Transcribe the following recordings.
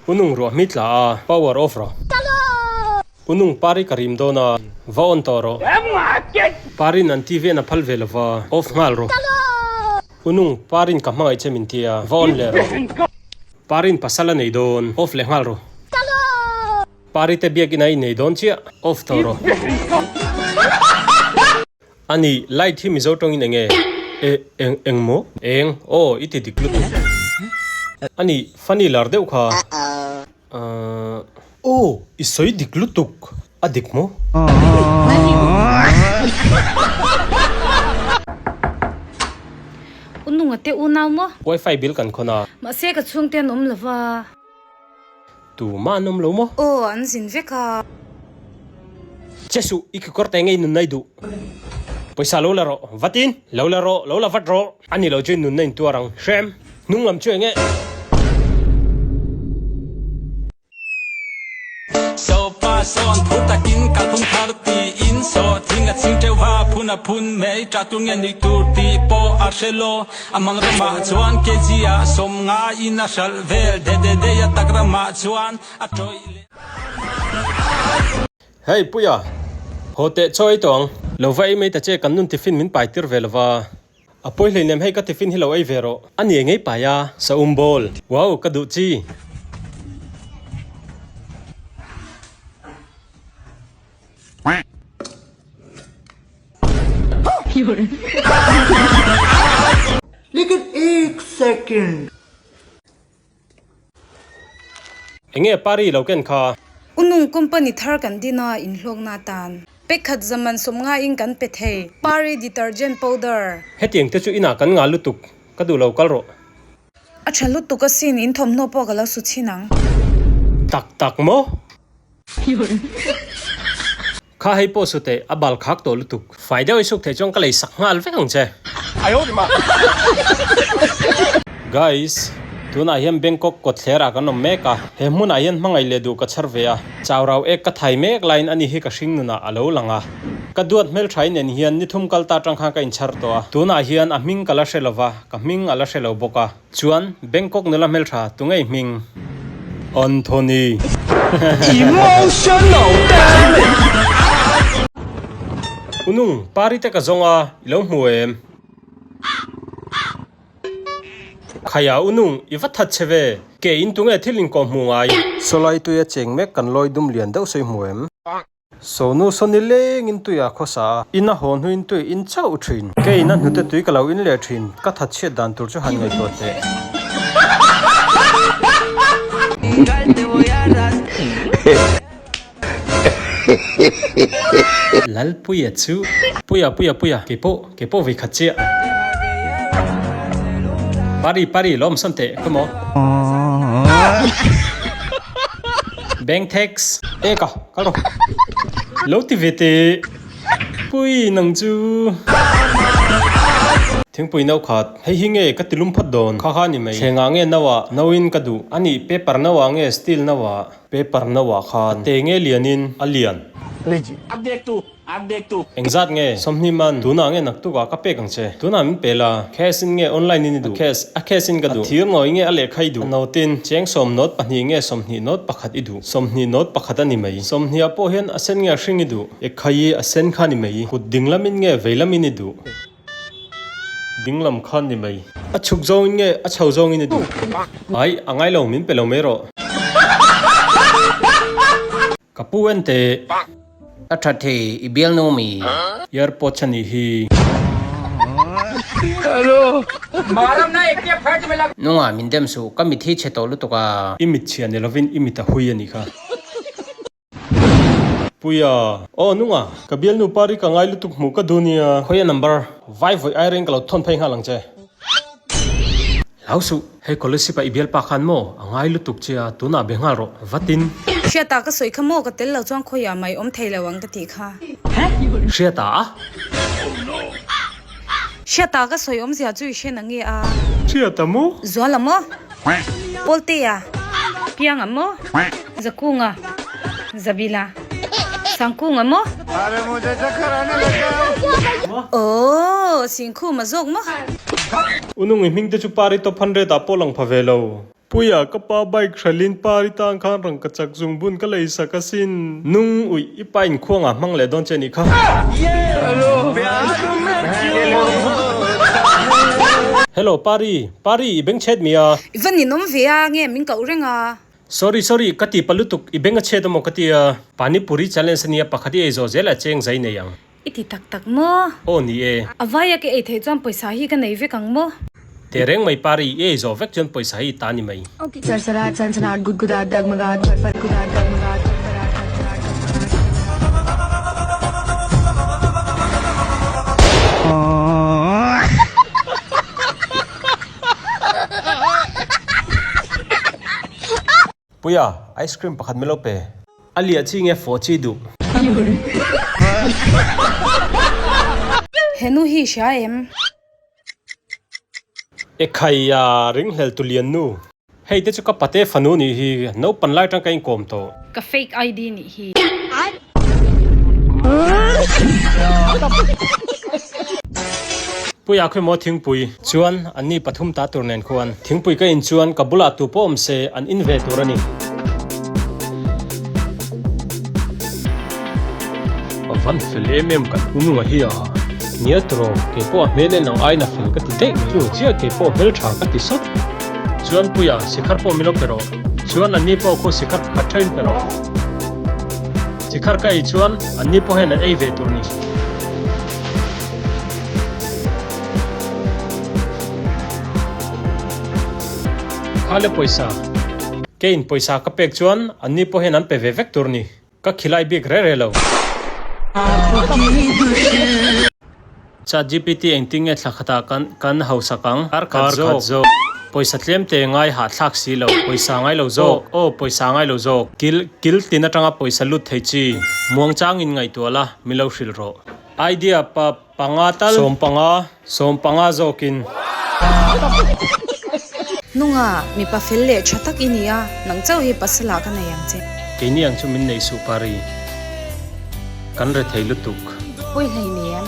U nung ruah hmi tla a, power off rawh. U nung pari ka rim dawn a, va on tawh rawh. Parin an TV an a phal ve lova, off nghal rawh. U nung parin ka hmangaih che min ti a, va on leh rawh. Parin pasal a nei dawn, off leh nghal rawh. Pari te biakinn a innei dawn chiah, off tawh rawh. A ni, light hi Mizo tawngin eng nge? E, eng, eng maw? Eng, aw, i ti dik lutuk. A ni, funny lar deuh kha. Ahh, aw, i sawi dik lutuk. A dik maw? U nunga te unau maw? Wifi bill kan khawn a. Mahse ka chhungte an awm lova. Tumah an awm lo maw? Aw, an zin vek a. Che suh, i kekawr te ngei nunna i duh. Pawisa lo la rawh, vatin. Lo la rawh, lo la vat rawh. A ni lo chu i nunna in tuar ang. Hrem, hnung lam chu eng e? Sopa sawn phur takin kalphung thar tiin saw thing a ching teuh va, phun a phun mai, tah tur nge nuih tur tih pawh a hre lo. A mang ramah chuan kg ah 50 in a hralh vel de de dei a tak ramah chuan a tawih leh. Hey Puia, haw teh chaw ei tawh ang. Lo va ei mai ta che kan nun tiffin min pai tir ve lova. A pawi hleinem hei ka tiffin hi lo ei ve rawh. A ni engei pai a, saum bawl. Wow ka duh chi. Lekin ek second. Enge pari lo ken kha? Unung company thar kan din a inhlawkna atan pek khat zaman 50 in kan pe thei pari detergent powder. Hetiang te chu inah kan ngah lutuk ka duh lo kal rawh. A tha lutuk asin in thawmhnaw pawh ka lo su chhin ang. Tak tak maw? Kha hei pawh su teh, a bal khak tawh lutuk. Fai deuh i suk theih chuan ka lei sak nghal vek ang che. Guys, tunah hian Bangkok kawtthler ah kan awm mek a, he hmunah hian hmangaih leh duh ka chhar ve a, chaurau ek ka thai mek laiin ani hi ka hring nunah a lo lang a. Ka duat hmeltha in en hian ni thum kal ta tang khan ka inchhar tawh a, tunah hian a hming ka la hre lova, ka hming a la hre lo bawk a. Chuan Bangkok nula hmeltha tu ngei hming? Anthony. Emotional damage. Unung, pari te ka zawng a, i lo hmu em? Khaia Unung, i va that che ve. Ke in tunge thil inkawh hmuh ngai? Sawlai tuia cheng mek kan lawi dum lian deuh sawi hmu em? Sonu saw ni lengin tui a khawsa a, in a haw hnuin tui in chauh thin. Kei in a hnute tui ka lo in leh thin, ka that chhiat dan tur chu han ngaihtuah teh. Lalpuia chu. Puia puia puia, kei pawh, kei pawh vei khat chiah. Pari pari lawm sawn teh, come on. Bank tax. E ka, kal rawh. Lo ti ve teh. Pui nang chu. Thingpui no khat. Hei hi nge ka ti lum phawt dawn. Kha kha ni mai. Thlengah nge no ah, no in ka duh. A nih paper no ah nge steel no ah? Paper no ah khan. A te nge lian in? A lian. Engzat nge? 20 man, tunah nge naktukah ka pek ang che. Tunah min pe la, cash in nge online in i duh? A cash, a cash in ka duh. A thir ngawi nge a lehkha i duh? A note in, cheng sawm note pahnih nge 20 note pakhat i duh? 20 note pakhat a ni mai. 20 ah pawh hian a sen nge a hring i duh? Ekhai i a sen kha ni mai. Kut ding lamin nge vei lamin i duh? Ding lam khan ni mai. A chhuk zawngin nge a chho zawngin i duh? Ai, a ngai lo, min pe lo mai rawh. Ka pu en teh. A tha thei, i bialnu mi? Airport a nih hi. Nunga min dem suh, ka mit hi chhe tawh lutuk a. I mit chhia ni lovin i mit a hui a nih kha. Puia, Aw nunga, ka bialnu pari ka ngai lutuk hmuh ka duh nia. Khawi a number, vai vawi ai reng ka lo thawn phei nghal ang che. Hlau suh, hei Scholarship a i bialpa khan maw a ngai lutuk che a, tunah be nghal rawh, vatin. Hriata ka sawi kha maw ka tel lo chuan khawiah mai awm thei lo ang ka tih kha. Hriata a? Hriata ka sawi awmzia chu i hre na nge a? Hriata maw? Zuala maw? Pawltea, Pianga maw? Zakunga, Zabila, Sangkunga maw? Aww, Singkhuma zawk maw? Unungi hming te chu Pari top hundred ah pawh lang pha ve lo. Puia, ka pa bike hralhin pari tang khan rangka chak zung bun ka lei sak asin. Nung uih, i pa in khuangah hmang leh dawn che a nih kha. Hello, Pari, Pari, i beng chhet mi a? I va ninawm ve a, nge min koh reng a? Sorry, sorry, ka ti pa lutuk, i beng a chhet amaw ka ti a. Pani Puri challenge a nia, pakhat i ei zawh zel a cheng zai nei ang. I ti tak tak maw? Aw ni e. A vaia ka ei theih chuan pawisa hi ka nei vek ang maw? Tehreng mai pari, i ei zawh vek chuan pawisa hi i ta ni mai. Sarsarat, sansanat, gudgudat, dagmagat, farfar, gudat, dagmagat, farfarat, farfarat, dagmagat, Puia, ice cream pakhat min lo pe. A liah chi nge fawh chi duh? He nu hi i hria em? E khai a, ringhlel tu lian nu. Hei te chu ka pate fanu nih hi, naupan lai tang ka inkawm tawh. Ka fake ID nih hi. Puia khawi maw thingpui? Chuan anni pathum ta tur nen khuan thingpui ka in chuan ka bulah tu pawh awm se an in ve tur a ni. A van fel em em kan ununga hi a nia turaw keipawh a hmel en ang aiin a fel ka ti daih mai. Chu chiah keipawh hmeltha ka ti sawt. Chuan Puia sikhar pawh min lo pe rawh. Chuan anni pawh khu sikhar pakhat theuhin pe rawh. Sikhar ka ei chuan anni pawh hian an ei ve tur ni. Khale pawisa. Keiin pawisa ka pek chuan anni pawh hian an pe ve vek tur ni. Ka khilai bik re re lo. ChatGPT engtin nge thla khatah kan kan hausak ang? Kar khat zawk. Pawisa tlem te ngai hahthlak si lo. Pawisa ngai lo zawk. Aw pawisa ngai lo zawk. Kil kil tin atanga pawisa lut thei chi. Muangchangin ngaihtuah la, min lo hrilh rawh. Idea pa. Panga tal. Sawmpanga, sawmpanga zawkin. Nunga, mipa fel leh tha tak i ni a, nang chauh hi pasal ah ka nei ang che. Keini ang chu min nei suh Pari. Kan re thei lutuk. Pawi hlei nem.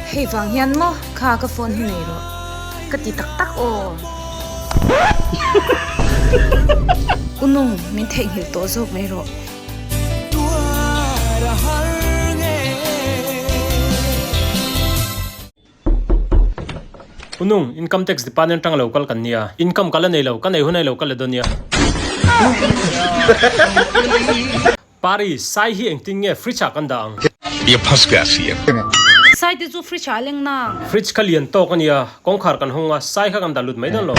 Hei vang hian maw kha ka phone hi nei rawh ka ti tak tak aw. U nung min theihnghilh tawh zawk mai rawh. U nung income tax department atang lo kal kan nia income ka la nei lo ka nei hun ai lo kal le dawn nia. Pari, Sai hi engtin nge fridge ah kan dah ang? Ye phas gaya si em. Sai te chu fridge ah a leng nang. Fridge kha lian tawk a nia, kawngkhar kan hawng a, sai kha kan dah lut mai dawn lo.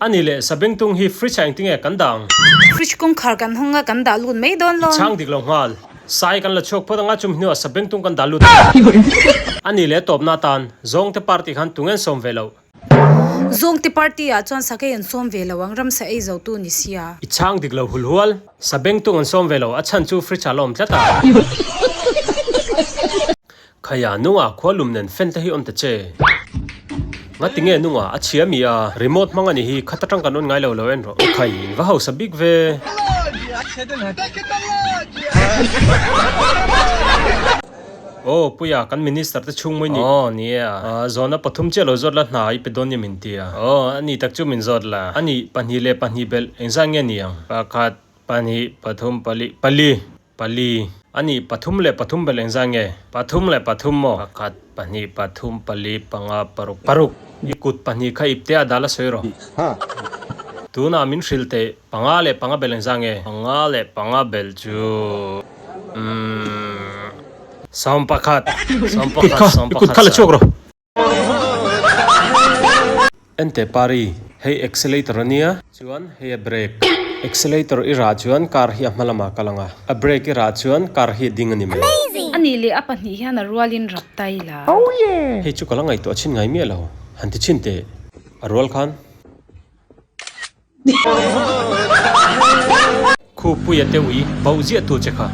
A ni leh, sabengtung hi fridge ah engtin nge kan dah ang? Fridge kawngkhar kan hawng a, kan dah lut mai dawn lo. I chhang dik lo nghal. Sai kan la chhuak phawt anga chumi hnuah sabengtung kan dah lut ang. A ni leh, tawpna atan Zawngte party khan tungen sawm ve loh. Zawngte party ah chuan sakei an sawm ve lo ang, ramsa ei zo tu ni sia. I chhang dik lo hul hual. Sabengtung an sawm ve lo, a chhan chu fridge ah la awm tlat a. Khaia nunga khua lum nen fan te hi awm ta che. Ngati nge nunga a chhia mi a, remote hmang a ni hi khat atang kan on ngai lo lo en rawh. Khai in va hausa bik ve. Aw Puia, kan Minister te chhung mai ni. Aw ni e a. Zawhna pathum chiah lo zawt la hna i pe dawn nia min ti a. Aw a ni tak chu min zawt la. A nih, pahnih leh pahnih belh engzat nge ni ang? Pakhat, pahnih, pathum, pali, pali, pali. A nih, pathum leh pathum belh engzat nge? Pathum leh pathum maw? Pakhat, pahnih, pathum, pali, panga, paruk, paruk. I kut pahnih kha ipte a dal a sawi rawh. Tunah min hrilh teh, panga leh panga belh engzat nge? Panga leh panga belh chu. Umm Sawmpakhat Sawmpakhat Sawmpakhat kha la chhuak rawh. Ente Pari, hei accelerator a nia, chuan hei a brake. Accelerator i rah chuan car hi a hma lamah kal ang a, a brake i rah chuan car hi a ding a ni mai. A nih leh a pahnih hian a rualin rap ta ila. Hei chu ka la ngaihtuah chhin ngai miah lo, han ti chhin teh. A rual khan. Khu Puia te ui bauh ziah tu che kha.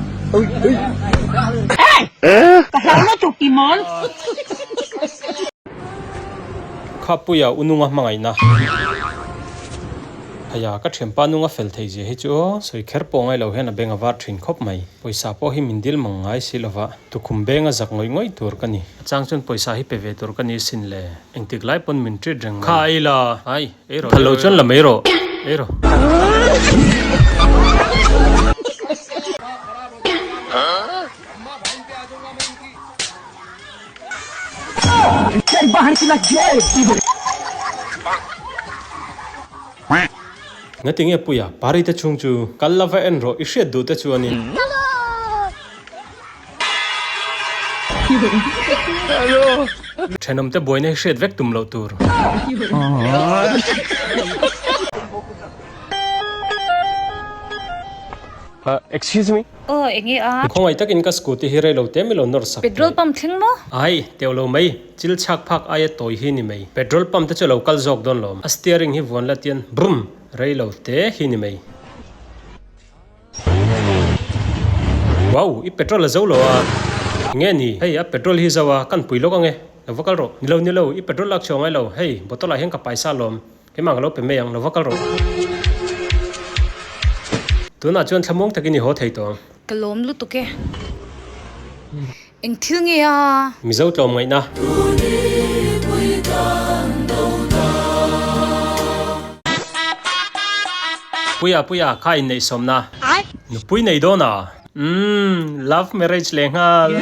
Kha Puia u nunga hmangaihna. Haya, ka thianpa nunga fel thei zia hi chu aw, sawi kher pawh ngai lo hian a beng a var thin khawp mai. Pawisa pawh hi min dil mang ngai si lova, tukhum benga zak ngawih ngawih tur ka ni. A chang chuan pawisa hi pe ve tur ka ni sin le, engtik lai pawn min treat reng mai. Kha ei la, ai, ei rawh, phal lo chuan la mai rawh, ei rawh. Ngati nge puia pari te chhung chu kal lova en rawh i hriat duh te chuanin. Thenawm te buaina hi hriat vek tum loh tur. Excuse me. Aw, enge a? Khawngaih takin ka scooty hi rei lo te mi lo nawr sak teh. Petrol pump thleng maw? Ai, teuh lo mai. Chil chhak phak aia tawi hi ni mai. Petrol pump te chu lo kal zawk dawn lawm. A steering hi vuan la tian brum! Rei lo te hi ni mai. Wow, i petrol a zo lo a. Enge ni? Hei, a petrol hi zo a, kan pui lawk ange. Lo va kal rawh. Ni lo, ni lo, i petrol lak chhuah ngai lo. Hei, bottle ah hian ka paisa lawm. Keimah ka lo pe mai ang, lo va kal rawh. Tunah chuan thlamuang takin i haw thei tawh ang. Ka lawm lutuk e. Eng thil nge a? Mizo tlawm ngaihna. Puia puia kha inneih sawmna. Nupui nei dawn a? Umm love marriage leh nghal.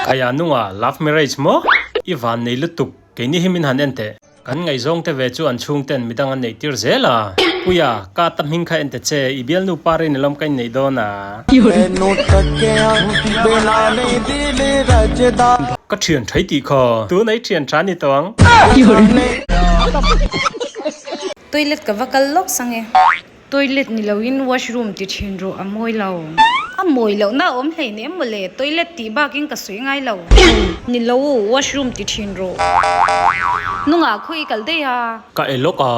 Khaia nunga love marriage maw? I van nei lutuk, keini hi min han en teh. Kan ngaihzawng te ve chu an chhungten midang an neih tir zel a. Puia, ka ta hming kha en ta che, i bialnu par in alawm ka inneih dawn a. Ka thian thai tih kha. Tun ai thian tha ni tawh ang. Toilet ka va kal lawk sang e. Toilet ni loin washroom ti thin rawh a mawi lo. A mawi lohna a awm hlein em mawle, toilet tih bakin ka sawi ngai lo. Ni lo, washroom ti thin rawh. Nungah khaw i kal daih a. Ka e lawk a.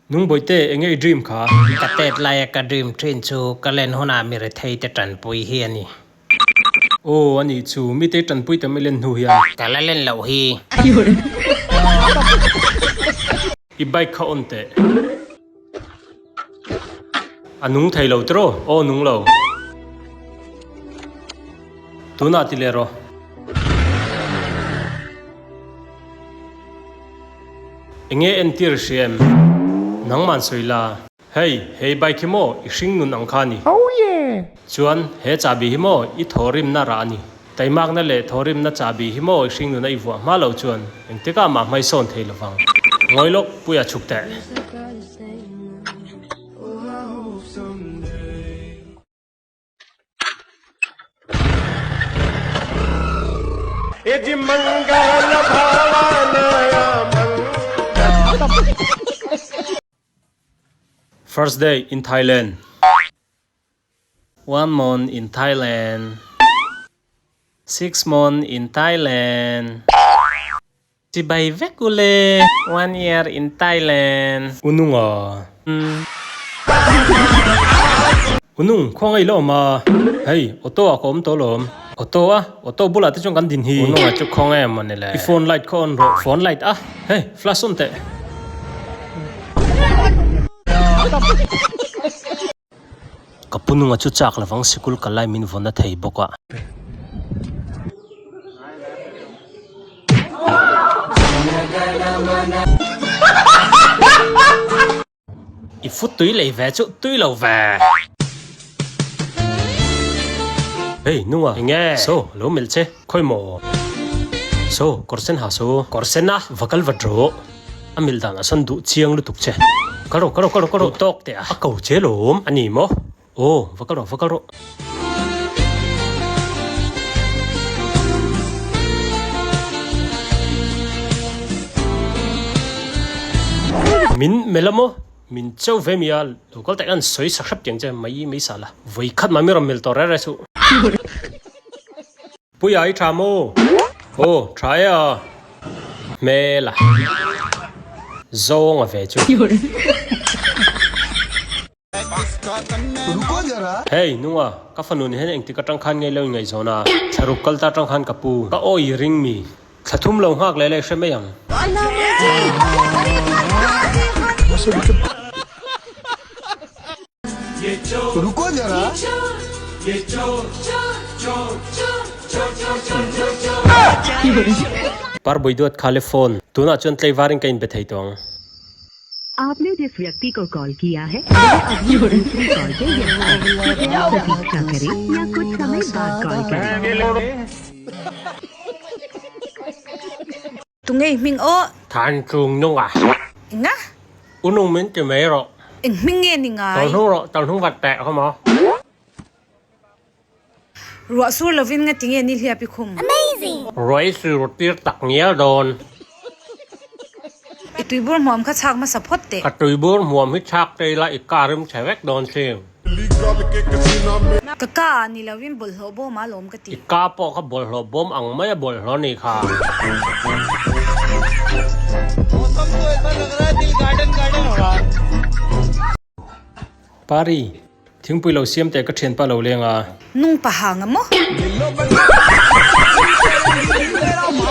Nungbawihte, enge i dream kha? Ka tet laia ka dream thin chu ka len hunah mi rethei te tanpui hi a ni. Aw, a nih chu, mite tanpui tam i len hnu hian. Ka la len loh hi. I bike kha on teh. A nung thei lo tiraw? Aw nung lo. Tunah ti leh rawh. Enge entir i hria em? Nangman sawi la. Hei, hei bike hi maw i hring nun ang kha a ni. Oh yeah! Chuan, he chahbi hi maw i thawhrimna rah a ni. Taimakna leh thawhrimna chahbi hi maw i hring nuna i vuah hma loh chuan engtikah mah hmaisawn thei lovang. Ngawi lawk, Puia chhuk teh. First day in Thailand. One month in Thailand. 6 month in Thailand. Chibai vek u le. 1 year in Thailand. Ununga. Unung, khuang ei lawm a. Hei, auto ah ka awm tawh lawm. Auto a? Auto bulah te chuan kan din hi. Ununga chu khawnge em mawni le? I phone light kha on rawh. Phone light a? Hei, flash on teh. Ka pu nunga chu chak lovang sikul kal lai min vawn a thei bawk a. I fut tui lei ve chu tui lo ve. Hey nunga enge so lo melh che khawi maw so kawr sen ha so kawr sen a va kal vat rawh a melh dan ah sawn duh chiang lutuk che kal rawh kal rawh kal rawh kal rawh tawk teh a a ko che lawm a ni maw aw va kal rawh va kal rawh. Min melh a maw? Min cheu ve mi a, lo kal tak hian sawi sak hrep tiang che mai mai sal a. Vawi khat mah mi rawn mil tawh reh reh suh. Puia i tha maw? Aw, tha e a. Hmel a. Zawng a ve chu. Hey, nunga, ka fanu ni hian engtik atang khan ngei lo in ngaihzawn a, thlaruk kal ta atang khan ka pu, ka awi ring mi, thla thum lo nghak leh leh hre mai ang. रुको जरा Parbui duat kha le phone tunah chuan tlaivarin ka inbe thei tawh ang. आपने जिस व्यक्ति को कॉल किया है वह अभी दूसरी कॉल पे व्यस्त है कृपया प्रतीक्षा करें या कुछ समय बाद कॉल करें Tunge i hming aw. Than chung nung a. Enga? U nung min ti mai rawh. Eng hming nge ni ngai? Tawng hnung rawh, tawng hnung vat teh kha maw? Ruah sur lovin nga ti nge ni hliap i khum? Ruah i sur tir tak ngial dawn. I tuibur hmuam kha chhak hmasa phawt teh. Ka tuibur hmuam hi chhak te ila i car rim chhe vek dawn sin. Ka ka ah ni lovin bawlhhlawh bawm a lawm ka ti. I ka pawh kha bawlhhlawh bawm ang mai a bawlhhlawh ni kha. Pari, thingpui lo siam teh ka thianpa lo leng a. Nung paha nga maw?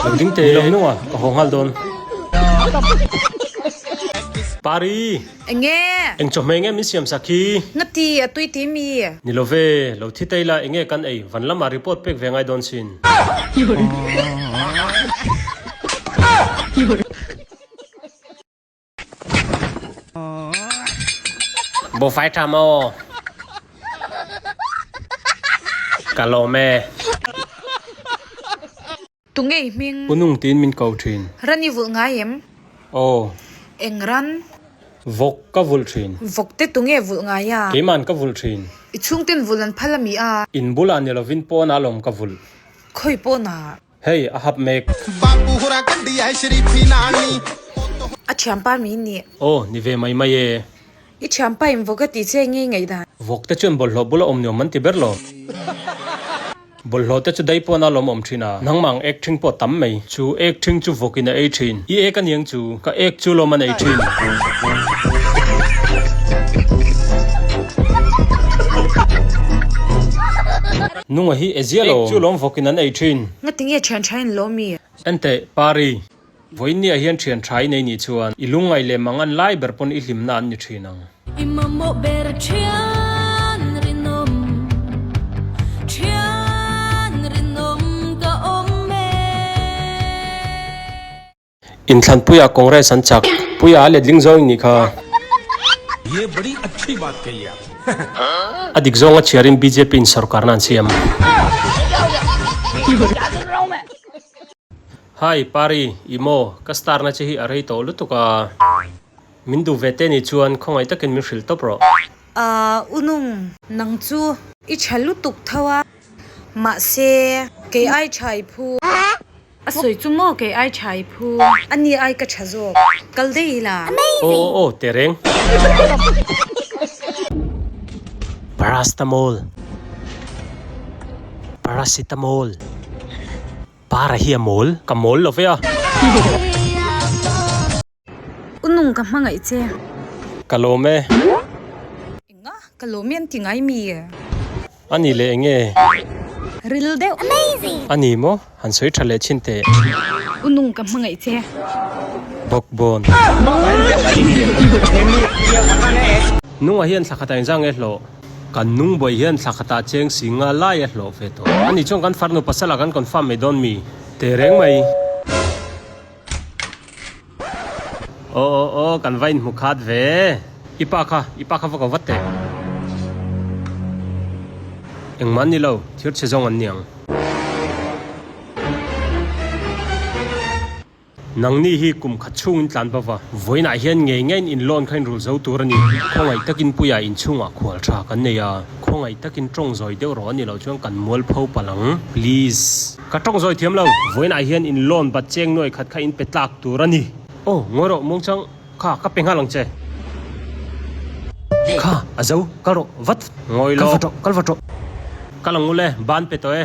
Lo ding teh, ni lo nung a, ka haw nghal dawn. Pari! Enge? Eng chawhmeh nge min siam sak hi? Nga ti, a tui ti mi? Ni lo ve, lo thi tei la enge kan ei, van lamah report pek ve ngai dawn sin. Buffai tha maw? Ka lawm e. Tunge i hming? U nung tiin min ko thin. Ran i vulh ngai em? Aw. Eng ran? Vawk ka vulh thin. Vawk te tunge vulh ngai a? Keiman ka vulh thin. I chhungten vulh an phal a mi a? In bulah ni lovin pawnah lawm ka vulh. Khawi pawnah? Hei, a hap mek. A thianpa mi nih. Aw, ni ve mai mai e. I thianpa in vawk a tih che ngei ngaih dan. Vawk te chuan bawlhhlawh bula awm nuam an ti ber lo. Bawlhhlawh te chu dai pawn a lawm awm thin a, nangmah ang ek thing pawh tam mai. Chu ek thing chu vawk in a ei thin. I ek aniang chu, ka ek chu lawm an ei thin. Nunga hi e zia lo. Ek chu lawm vawk in an ei thin. Ngatinge thian tha in lawm i? Enteh, Pari, vawiinniah hian thian tha i nei nih chuan i lungngaih leh mang an lai ber pawn i hlimna an ni thin ang. I mamawh ber thian rinawm, thian rinawm ka awm e. Inthlanpuiah Congress an chak. Puia a letling zawng nih kha. A dik zawnga chhiarin bjp in sorkarna an siam. Hi Pari, i maw? Ka star na che hi a rei tawh lutuk a. Min duh ve te nih chuan khawngaih takin min hrilh tawp rawh. Ahh Unung, nang chu i tha lutuk tho a, mahse kei ai tha i phu. A sawi chu maw kei ai tha i phu. A ni ai ka tha zawk. Kal daih ila. Aw aw aw teh reng. Paracetamol. Paracetamol. Para hi a mawl. Ka mawl lo ve a. U nung ka hmangaih che. Ka lawm e. Enga? Ka lawm e an ti ngai mi? A ni leh enge? Ril deuh. A ni maw? Han sawi tha leh chin teh. U nung ka hmangaih che. Bawk bawn. Nungah hian thla khatah engzah nge hlawh? Kan nung buai hian thla khatah cheng si nga lai a hlawh ve tawh. A ni chuan kan farnu pasal ah kan confirm mai dawn mi? Teh reng mai. Aw aw aw kan va inhmu khat ve. I pa kha, i pa kha va ko vat teh. Engmah an ni lo, thir chhe zawng an ni ang. Nangni hi kum khat chhungin tlan bava. Vawiinah hian ngei ngeiin in loan kha in rul zo tur a ni. Khawngaih takin puia inchhungah khual tha kan nei a, khawngaih takin tawng zawi deuh rawh a ni loh chuan kan mual pho palh ang. Please. Ka tawng zawi thiam lo. Vawiinah hian in loan bat cheng nuai khat kha in pe tlak tur a ni. Aw, ngawi rawh muangchang kha ka pe nghal ang che. Kha, a zo, kal rawh, vat. Ngawi lawk. Kal vat rawh, kal vat rawh. Kal ang ule, ban pe tawh e.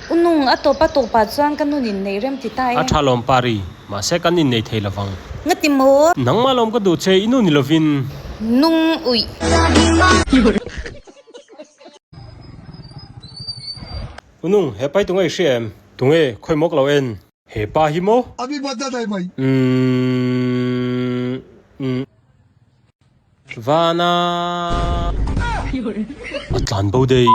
U nung, a tawp a tawpah chuan ka nun in nei rem ti ta e. A tha lawm Pari, mahse kan innei thei lovang. Nga ti maw? Nangmah lawm ka duh che, i nu ni lovin. Nung uih. U nung, he pai tunga i hria em? Tunge, khawi mawk lo en? He pa hi maw? Umm. Umm. Vana. A tlan bo daih.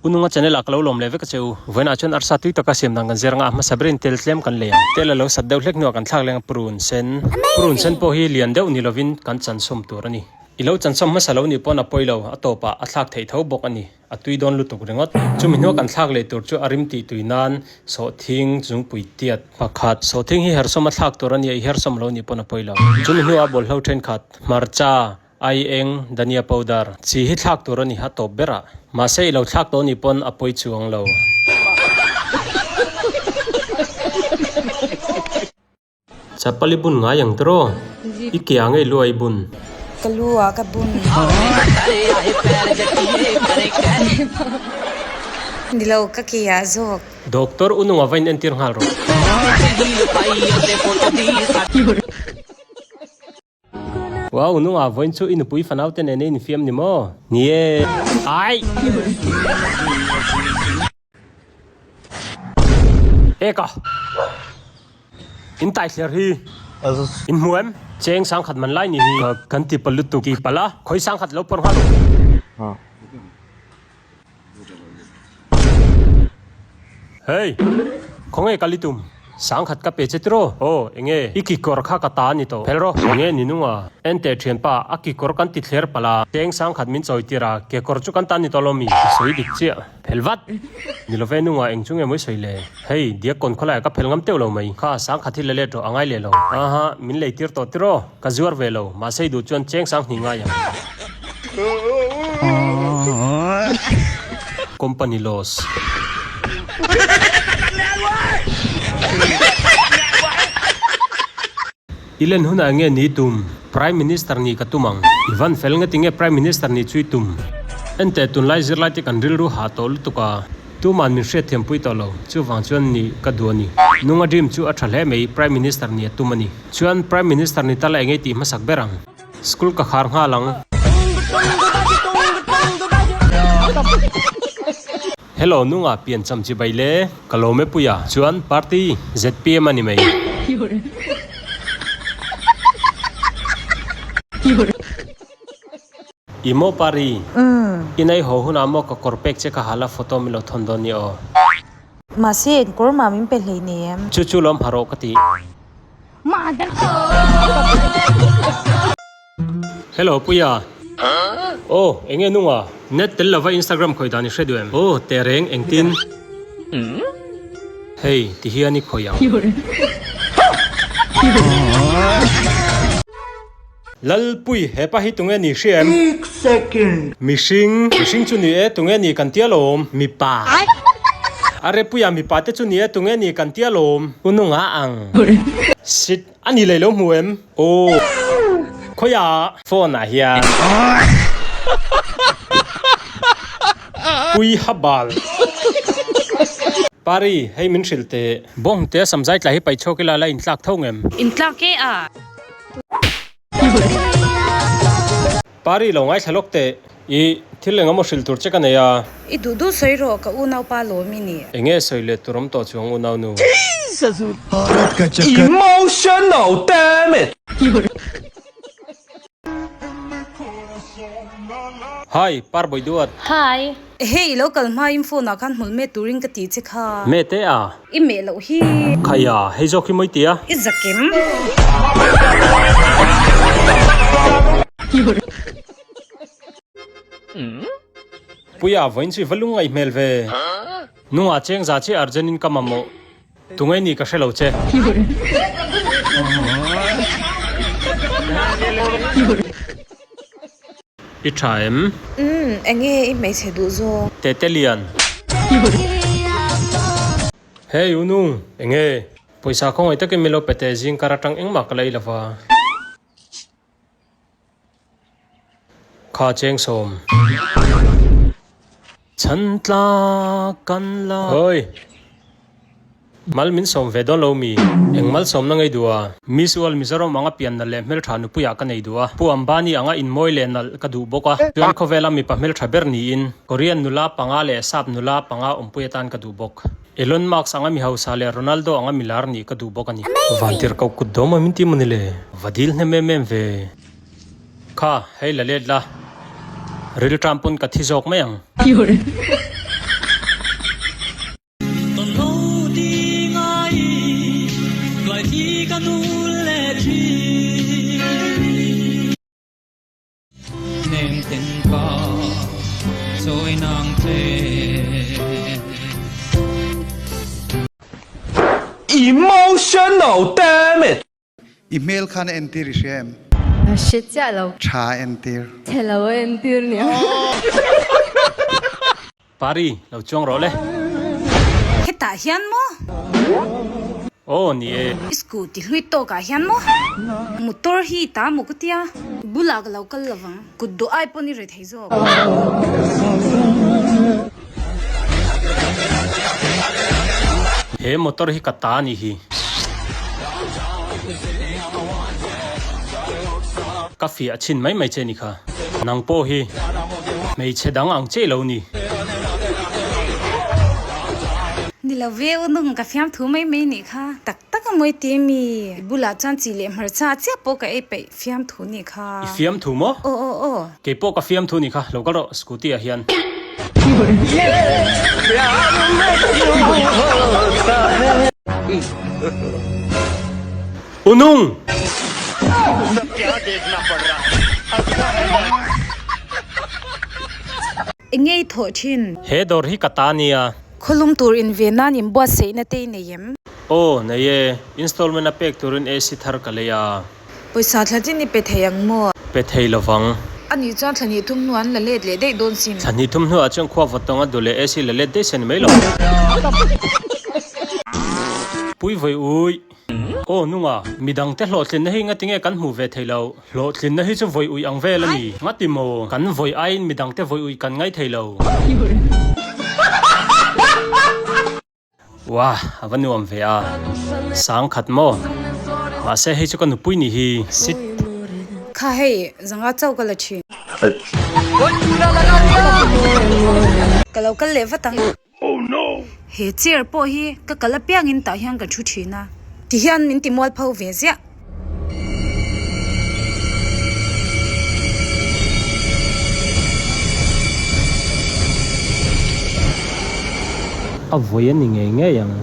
Ununga channel ah ka lo lawm leh vek a che u. Vawiinah chuan arsa tui taka siam dan kan zir anga a hmasa berin tel tlem kan lei ang. Tel a lo sat deuh hlek hnuah kan thlak leng a purun sen. Purun sen pawh hi lian deuh ni lovin kan chansawm tur a ni. I lo chansawm hmasa lo nih pawn a pawi lo, a tawpah a thlak theih tho bawk a ni. A tui dawn lutuk ringawt. Chumi hnua kan thlak leh tur chu a rim tih tui nan sawhthing zungpui tiat pakhat. Sawhthing hi hersawm a thlak tur a nia, i hersawm lo nih pawn a pawi lo. Chumi hnuah bawlhlo thenkhat, hmarcha, ai eng, dhania powder, chi hi thlak tur a ni a tawp berah. Mahse i lo thlak tawh nih pawn a pawi chuang lo. Chapal i bun ngai ang tiraw? I ke ah ngei lu ah i bun? Ka lu ah ka bun. Ni lo, ka ke ah zawk. Doctor u nunga va in entir nghal rawh. Wow, nunga vawiin chu i nupui fanau te nen i infiam ni maw? Ni e. Ai! Eka! In tai thler hi. In hmu em? Cheng sangkhat man lai ni hi. Ka kan ti pal lutuk. Ti pal a, khawi sangkhat lo pawr nghal u. Hey! Khawnge kal i tum? Sangkhat ka pe che tiraw? Aw, enge? I kikawr kha ka ta a ni tawh. Phel rawh. Enge ni nung a? Ente thianpa, a kikawr kan ti thler palh a. Cheng sangkhat min chawi tir a, kekawr chu kan ta ni tawh lo mi? I sawi dik chiah. Phel vat! Ni love nung a, eng chu nge mawi sawi le? Hei, diak kawn khawlaiah ka phel ngam teuh lo mai. Kha, sangkhat hi la let rawh, a ngai leh lo. Aha, min lei tir tawh tiraw? Ka zuar ve lo, mahse i duh chuan cheng sanghnih ngai ang. Company loss. I len hunah enge ni tum? Prime Minister ni ka tum ang. I van fel nge tinge Prime Minister ni chu i tum? Enteh tunlai zirlai te kan rilru hah tawh lutuk a. Tuman min hriatthiam pui tawh lo, chuvang chuan ni ka duh a ni. Nunga dream chu a tha hle mai, Prime Minister ni a tum a ni. Chuan Prime Minister ni tala engei tih hmasak ber ang. School ka khar nghal ang. Hello Nunga pian cham chi bai le, ka lawm e puia. Chuan party zpm a ni mai. I maw Pari? I nei haw hunah maw ka kawr pek che ka hala photo min lo thawn dawn ni aw. Mahse engkawr mah min pe hlei nei em? Chu chu lawm ha rawh ka ti. Hello Puia. Aw enge nunga? Net tel lova Instagram khawi dan i hre duh em? Aw teh reng engtin? Hei ti hian i khawi ang. Lalpui, hepa hi tunge ni hria em? Ek second. Mihring, mihring chu ni e, tunge ni kan tia lawm? Mipa. Are puia mipa te chu ni e, tunge ni kan tia lawm? U nunga ang. Shit, a ni lei lo hmu em? Aw. Khawiah? Phone ah hian. Pui habal. Pari, hei min hrilh teh. Bawngte samzai tla hi paihchhuak ila la intlak tho ngem? Intlak e a. Pari lo ngaithla lawk teh. I thil eng emaw hrilh tur che ka nei a. I duh duh sawi rawh ka unaupa lawm i ni. Enge sawi leh tur awm tawh chuang unau nu. Emotional damn it! Hi, Par Boiduat. Hi. Ehe, i lo kal hma in phone ah khan hmul met turin ka tih che kha. Meh te a. I meh loh hi. Khaia, hei zawk hi mawi ti a. I zakim. Puia, vawiin chu i va lungngaih hmel ve. Nungah cheng za chiah urgent in ka mamawh. Tunge ni ka hre lo che. I tha em? Umm, enge i hmeichhe duh zawk? Tete Lian. Hey Unu, enge? Pawisa khawngaih takin min lo pe teh zing kar atang engmah ka la i lova. Kha chengsawm. Chhan tlak kan la. Hawi. Mal min sawm ve dawn lo mi? Eng mal sawmna ngei duh a? Miss World Mizoram anga pian nalh leh hmeltha nupuiah ka nei duh a. Pu Ambani anga inmawi leh nalh ka duh bawk a. Chuan khawvela mipa hmeltha ber niin Korean nula panga leh Sap nula panga awmpui atan ka duh bawk. Elon Musk anga mi hausa leh Ronaldo anga mi lar nih ka duh bawk a ni. Vantir ko kut dawm a min ti maw ni le? Va dil hnem em em ve. Kha, hei la let la. Rilṭam pawn ka thi zawk mai ang. Emotional damage! I hmel khan a entir i hria em? Hre chiah lo. Tha a entir. Chhe lo a entir nia. Pari, lo chuang rawh le. Hetah hian maw? Aw, ni e. I scooty hlui tawkah hian maw? Motor hi ta maw ka tia? Bulah ka lo kal lovang. Kut duh ai pawn i re thei zawk. He motor hi ka ta ni hi. Ka fiah chhin mai mai che ni kha. Nang pawh hi hmeichhe dang ang che lo ni. Ni lo ve u nung ka fiam thu mai mai nih kha. Tak tak a mawi ti mi. I bulah chuan chi leh hmarcha chiah pawh ka ei peih fiam thu nih kha. I fiam thu maw? Aw aw aw. Kei pawh ka fiam thu nih kha, lo kal rawh scooty ah hian. U nung! Eng nge i thawh thin? He dawr hi ka ta nia. Khawlum tur in ve nan in buatsaihna te i nei em? Aw, nei e. Installment a pek turin AC thar ka lei a. Pawisa thla chin i pe thei ang maw? Pe thei lovang. A nih chuan thla hnih thum hnuah an la let leh daih dawn sin. Thla hnih thum hnuah chuan khua vawt tawnga duh leh AC la let daih se ni mai lo. Pui vawi ui. Aw nunga, midangte hlawhtlinna hi ngatinge kan hmuh ve thei lo. Hlawhtlinna hi chu vawi ui ang vel a ni. Ngati maw? Kan vawi aiin midangte vawi ui kan ngai thei lo. Wah, a va nuam ve a. Sang khat maw? Mahse hei chu ka nupui ni hi. Sit. Kha hei, zanga chauh ka la thin. Ka lo kal leh vat ang. He chair pawh hi ka kal apiangin tah hian ka thu thin a. Tihian min ti mualpho ve ziah. A vawi a ni ngei ngei ang.